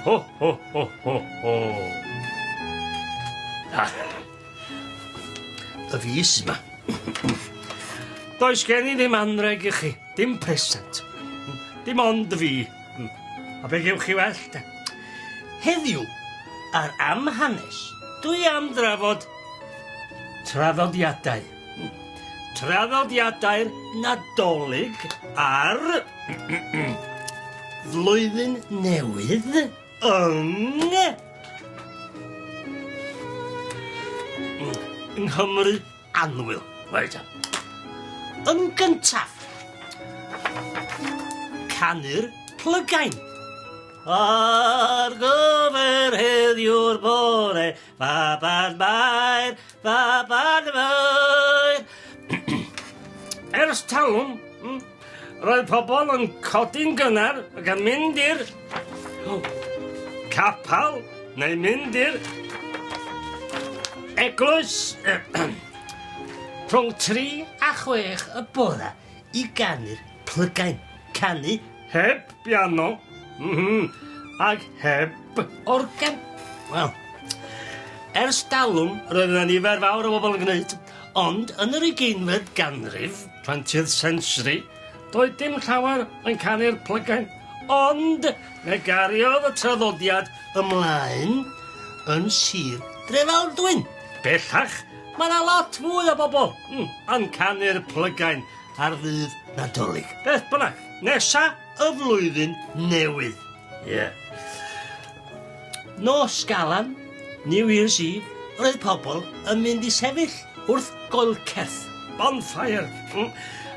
Ho, ho, ho, ho, ho. Ah. Y fus yma. Does gen i ddim anreg i chi, dim present. Dim ond fi. A be gewch chi well, de? Heddiw, ar Am Hanes, dwi am drafod traddodiadau. Traddodiadau'r Nadolig a'r Flwyddyn Newydd yng Nghymru annwyl. Reit. Yn gyntaf, canu'r plygain. Ar gyfer heddiw'r bore, Faban Mair, Faban Mair. Ers talwm, hmm, roedd pobl yn codi'n gynnar ac yn mynd i'r capel neu mynd i'r eglwys rhwng 3 a 6 y bore i ganu'r plygain. Canu heb biano, mm ag heb organ. Wel, ers dalwm roedd yna nifer fawr o bobl yn gwneud, ond yn yr ugeinfed ganrif, 20th century, doedd dim llawer yn canu'r plygain, ond fe gariodd y traddodiad ymlaen yn Sir Drefaldwyn. Bellach, mae yna lot fwy o bobl yn canu'r plygain ar ddydd Nadolig. Beth bynnag, nesa y flwyddyn newydd. Ie. Yeah. Nos Galan, New Year's Eve, roedd pobl yn mynd i sefyll wrth goelcerth, bonfire,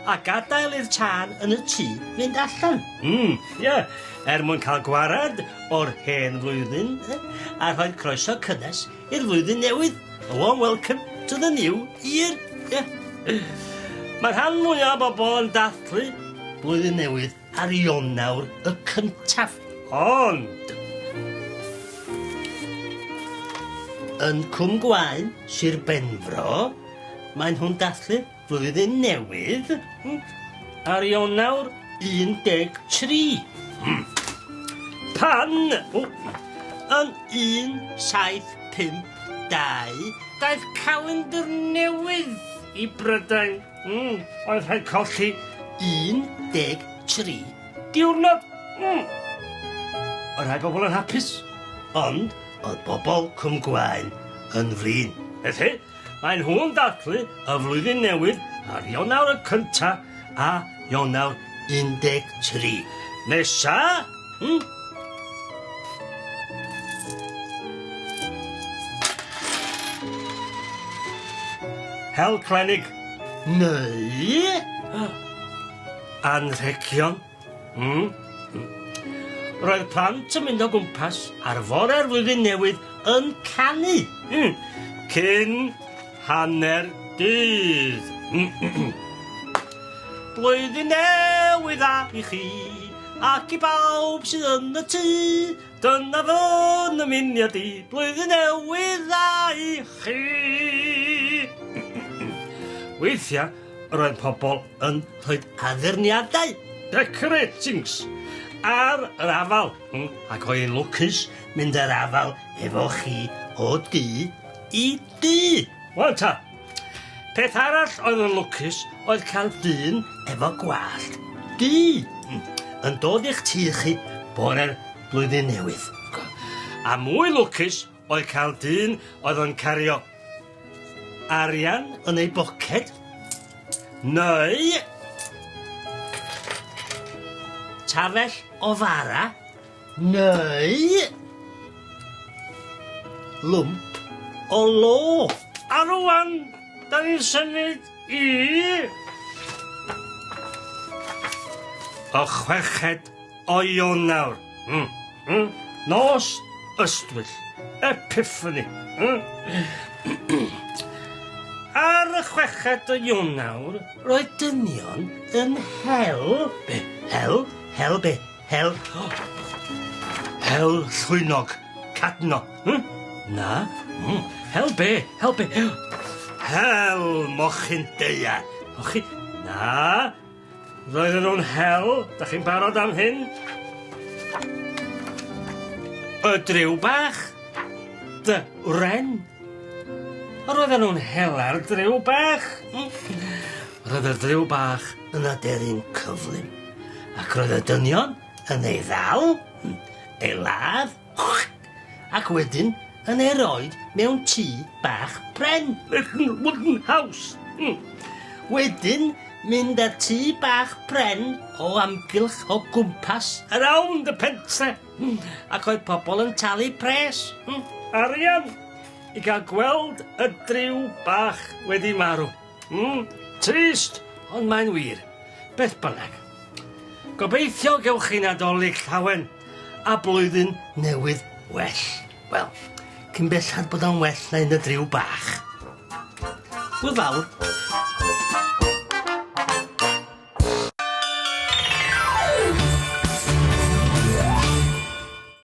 a gadael i'r tân yn y tŷ fynd allan. Mm, ie, yeah. er mwyn cael gwared o'r hen flwyddyn a rhoi croeso cynnes i'r flwyddyn newydd. A warm welcome to the new year. Yeah. Mae rhan mwyaf o bobl yn dathlu blwyddyn newydd ar Ionawr y cyntaf. Ond, yn Cwm Gwaun, Sir Benfro, maen nhw'n dathlu Flwyddyn Newydd ar Ionawr 13. Pan, yn 1752, daeth calendr newydd i Brydain. Mm, oedd rhaid colli 13 diwrnod. Mm. Oedd rhai bobl yn hapus, ond oedd bobl Cwm Gwaun yn flin. Felly, Maen nhw'n dathlu y flwyddyn newydd ar Ionawr y cynta a Ionawr 13. Nesa, hmm? Hel Clenig neu anrhegion. Mm. Roedd plant yn mynd o gwmpas ar fore'r flwyddyn newydd yn canu. Mm. Cyn hanner dydd. Blwyddyn newydd dda i chi ac i bawb sydd yn y tŷ. Dyna fy nymuniad i, blwyddyn newydd dda i chi. Weithiau, Roedd pobl yn rhoi addurniadau, decoratings, ar yr afal, ac oedd hi'n lwcus mynd â'r afal efo chi o dŷ i dŷ. Wel ta, peth arall oedd yn lwcus oedd cael dyn efo gwallt du yn dod i'ch tŷ chi bore'r blwyddyn newydd. A mwy lwcus oedd cael dyn oedd yn cario arian yn ei boced, neu tafell o fara, neu lwmp o lo. A rwan, da ni'n symud i... Y chweched o Ionawr. Mm. Mm. Nos ystwyll. Epiphany. Mm. Ar y chweched o Ionawr, roedd dynion yn hel... Be? Hel? Hel be? Hel... Oh. Hel llwynog. Cadno. Hmm? Na. Mm. Hel be? Hel be? Hel mochyn deia. Mochyn... Na. Roedden nhw'n hel. Da chi'n barod am hyn? Y dryw bach. The wren. Roedden nhw'n hela'r dryw bach. Roedd y dryw bach yn aderyn cyflym, ac roedd y dynion yn ei ddal, ei ladd, ac wedyn yn ei roid mewn tŷ bach pren. Little wooden house. Wedyn mynd â'r tŷ bach pren o amgylch o gwmpas around y pentre. Ac oedd pobl yn talu pres, arian, i gael gweld y dryw bach wedi marw. Mm, trist, ond mae'n wir. Beth bynnag. Gobeithio gewch chi Nadolig llawen a blwyddyn newydd well. Wel, cyn bellad bod o'n well na un y dryw bach. Hwyl fawr.